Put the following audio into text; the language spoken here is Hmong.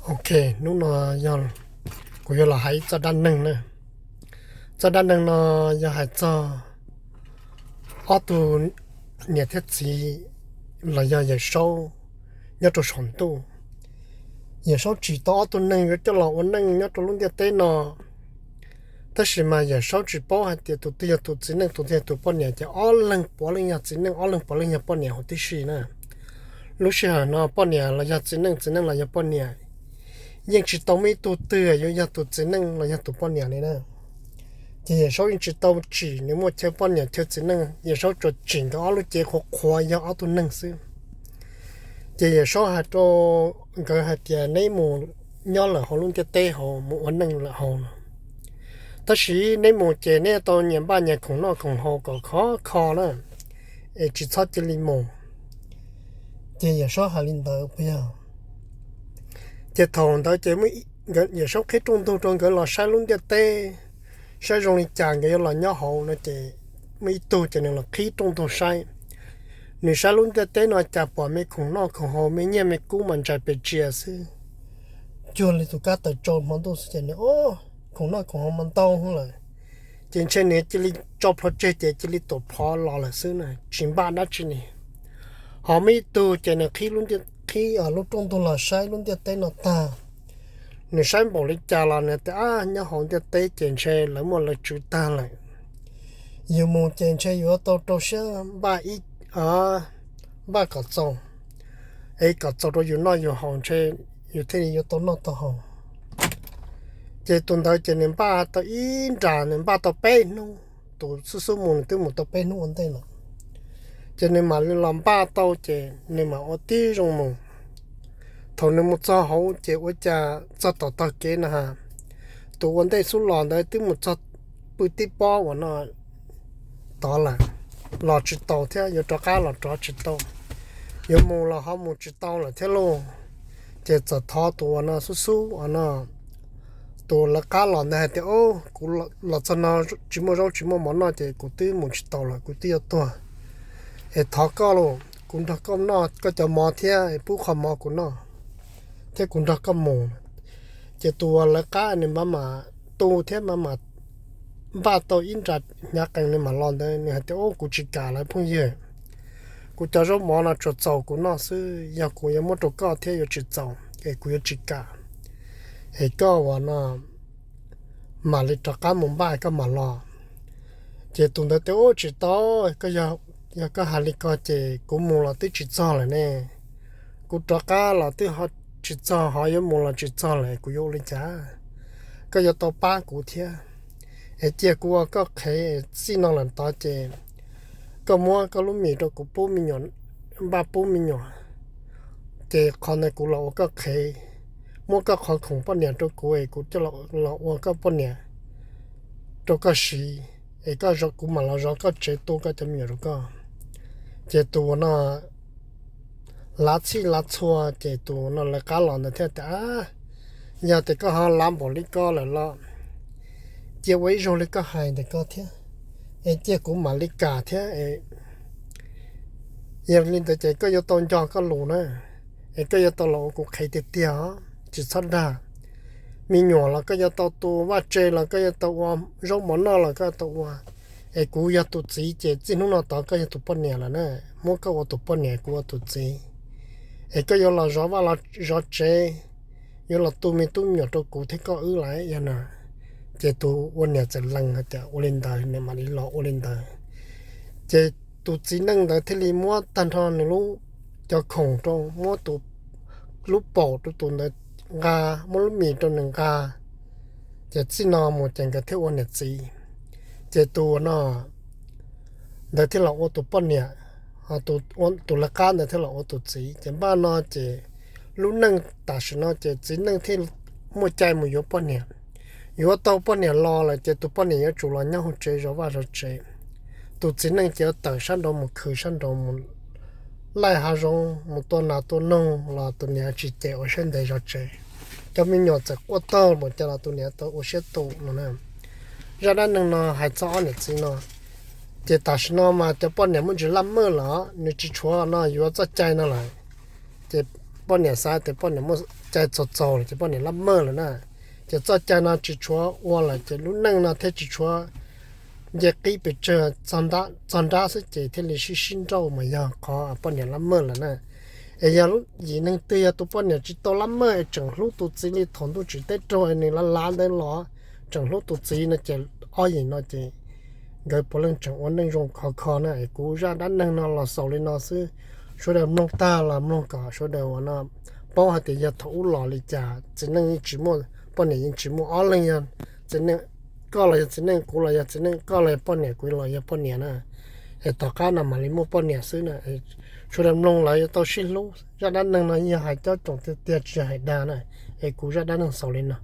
Ok, hnub no yog kuv yuav los hais ib txoj dab neeg na. Txoj dab neeg no yog hais txog ob tug niam thiab txiv los yog Yawm Saub nyob rau saum ntuj. Yawm Saub tsim tau ob tug neeg yuav coj los ua neej nyob rau lub ntiaj teb no. Tab sis mas Yawm Saub tsis paub hais tias tus twg yog tus txiv neej, tus twg yog tus poj niam, ces ob leeg puav leej yog txiv neej, ob leeg puav leej yog poj niam huv tib si na. Lub sij hawm no poj niam los yog txiv neej, txiv neej los yog poj niam. Yeej tsis tau muaj ib tug twg yuav yog tus txiv neej los yog tus poj niam li na. Ces Yawm Saub yeej tsis tau tsim nws muaj chaw poj niam chaw txiv neej, Yawm Saub tsuas tsim nkawd ob lub cev qhuav qhuav yog ob tug neeg xwb. Ces Yawm Saub hais rau nkawd hais tias, neb mus nyob lawm hauv lub ntiaj teb hauv, mus ua neej lawm hauv no. Tab sis neb mus ces neb tau nyias npaj nyias khoom noj khoom haus kom khov kho na, es tsis txhob cia li mus. Ces Yawm Saub hais li ntawd puas yog? Ces thaum ntawd ces Yawm Saub qhib rooj ntug rau nkawd los saib lub ntiaj teb, saib zoo li cas nkawd yuav los nyob hauv no ces muaj ib tug ces nws los qhib rooj ntug saib. Nws saib lub ntiaj teb no cas pom me khoom noj khoom haus, me nyiaj me kub mas ntsais pes tsias xwb, cuag li tus kab tawm tsau hmo ntuj xwb. Ces nws, o, khoom noj khoom haus mas ntau lawm, ces ntshe nws cia li tso plhuav tseg ces cia li tuam plhov los lawm xwb na, tsis npaj dab tsi li. Ho muaj ib tug ces nws qhib, qhib lub rooj ntug los saib lub ntiaj teb no tag, nws saib npaum li cas los nws tias, ab, nyob hauv ntiaj teb ces ntshe lawv muaj lawv tswv tag lawm. Yus mus ces ntshe yuav tau rau siab npaj ib, npaj kom txaus, es kom txaus rau yus noj yus haus ntshe yus thiaj li yuav tau noj tau haus. Ces tus ntawd ces nws npaj tau ib nra, nws npaj tau peb hnub, tus xub xub mus nws twb mus tau peb hnub ua ntej lawm. Ces nws mam li los npaj tau ces nws mam ua tib zoo mus. Thaum nws mus txog hauv ces ua cas txog tom tog kev na has, tus ua ntej xub los ntawd twb mus txog pw tib pob uas no tod lawm, los tsis taus thiab, yuav rov qab los rov tsis tau, yuav mus los ho mus tsis tau lawm thiab lauj. Ces txawm thov tus uas no xub xub uas no, tus lawv qab los ntawd hais tias, o, kuv los txog no tsis muaj zaub tsis muaj mov noj ces kuv twb mus tsis taus lawm, kuv twb yuav tuag. Es thov koj lauj, kuv nrog koj noj koj cov mov thiab es pub qhov mov kuv noj, thiab kuv nrog koj mus. Ces tus uas lawv qab nws mam mam tu thiab mam mam npaj tau ib nra hnyav qees nws mam los ntawd nws hais tias, o, kuv tsis kam lawm phooj ywg, kuv cov zaub mov no tsuas txaus kuv noj xwb, yog kuv yuav muab rau koj thiab yuav tsis txaus es kuv yuav tsis kam. Es koj uas no mam li rov qab mus npaj koj mam los. Ces tus ntawd tias, u, tsis tau, yog koj hais li ko ces kuv mus los twb tsis txog lawm ne, kuv rov qab los twb tsis txog, ho yuav mus los tsis txog lawm kuv yuav ua li cas? Koj yuav tau pab kuv thiab. Es cia kuv ua koj qhev, txij no lawm tod ces koj muab koj lub mis rau kuv pub me nyuam, npaj pub me nyuam, ces qhov ntawd kuv los ua koj qhev. Muab koj qhov khoom poj niam rau kuv es kuv coj los ua koj poj niam rau koj siv, es koj, kuv mam los zov koj tsev tu koj cov me nyuam rau koj. Ces tus uas no lav txhij lav txhua ces tus uas no lawv qab los ntawd thiaj tias, yog tias koj ho lav npaum li ko lawm los cia ua ib zaug li koj hais ntawm ko thiab, es cia kuv mam li kam thiab. Yog li ntawd ces koj yuav tau nco koj lus na, es koj yuav tau los ua kuv qhev tiag tiag os, tsis txhob dag. Me nyuam los koj yuav tau tu, vaj tse los koj yuav tau ua, zaub mov noj los koj yuav tau ua. Es kuv yog tus txiv ces txij hnub no tod koj yog tus poj niam lawm na, muab koj ua tus poj niam kuv ua tus txiv. Es koj yuav los zov vaj zov tsev, yuav los tu me tub me nyuam rau kuv thiab koj wb lawm yog no. Ces tus ua niam txawm lees hais tias ua li ntawd, nws mam li los ua li ntawd. Ces tus txiv neej ntawd thiaj li muab tag nrho nws lub, cov khoom rau, muab tus, lub paum rau tus ntawd nqa, muab lub mis rau nws nqa. Ces txij no mus ces nkawd thiaj ua niam txiv. Ces tus uas no ntawd thiaj los ua tus poj niam, tus lawv qab ntawd thiaj los ua tus txiv. Ces npaj no ces lub neej tam sim no ces txiv neej thiaj muaj cai mus yuav poj niam. Yuav tau poj niam los lawm ces tus poj niam yuav tsum los nyob hauv tsev zov vaj zov tsev. Tus txiv neej ces yuav tawm sab nraud mus khwv sab nraud mus laij hav zoov mus tua nas tua noog los tus niam tsis cem, ua siab ntev zov tsev. Cov me nyuam txawm quaj tag npaum cas los tus niam tau ua siab tu no na. Zaj dab neeg no hais txog ob niam txiv no. Ces tam sim no mas cov poj niam muaj ntsis laj maj lawm, nws tsis tshuav no yuav txoj cai no lawm. Ces poj niam xav tias poj niam muaj cai txaus txaus lawm ces poj niam lab maj lawm na. Ces txoj cai no tsis tshuav ua lawm ces lub neej no thiaj tsis tshuav nce qib pes tsawg txog nrab xwb ces thiaj li sib sib nrauj mas yog qhov poj niam lab maj lawm na. Es yog yim neeg twg yog tus poj niam tsis tau lab maj es tseem hlub tus txiv li thaum ntuj tsim teb raug nws lav lav ntawd los tseem hlub tus txiv no ces ob yim no ces nkawd puav leej tseem ua neej zoo khov kho na. Es kuv zaj dab neeg no los xaus li no xwb. Sawv daws mloog tag los mloog kom sawv daws ua no paub hais tias yog thaum ub los li cas txiv neej yeej tsis muaj, poj niam yeej tsis muaj, ob leeg yog txiv neej, koj los yog txiv neej, kuv los yog txiv neej, koj los yog poj niam, kuv los yog poj niam na. Es tom qab no mam li muaj poj niam xwb na. Sawv daws mloog lawm yuav tau sib hlub. Zaj dab neeg no yog hais cov tsoom tiag tiag tsis yog hais dag na. Es kuv zaj dab neeg xaus li no.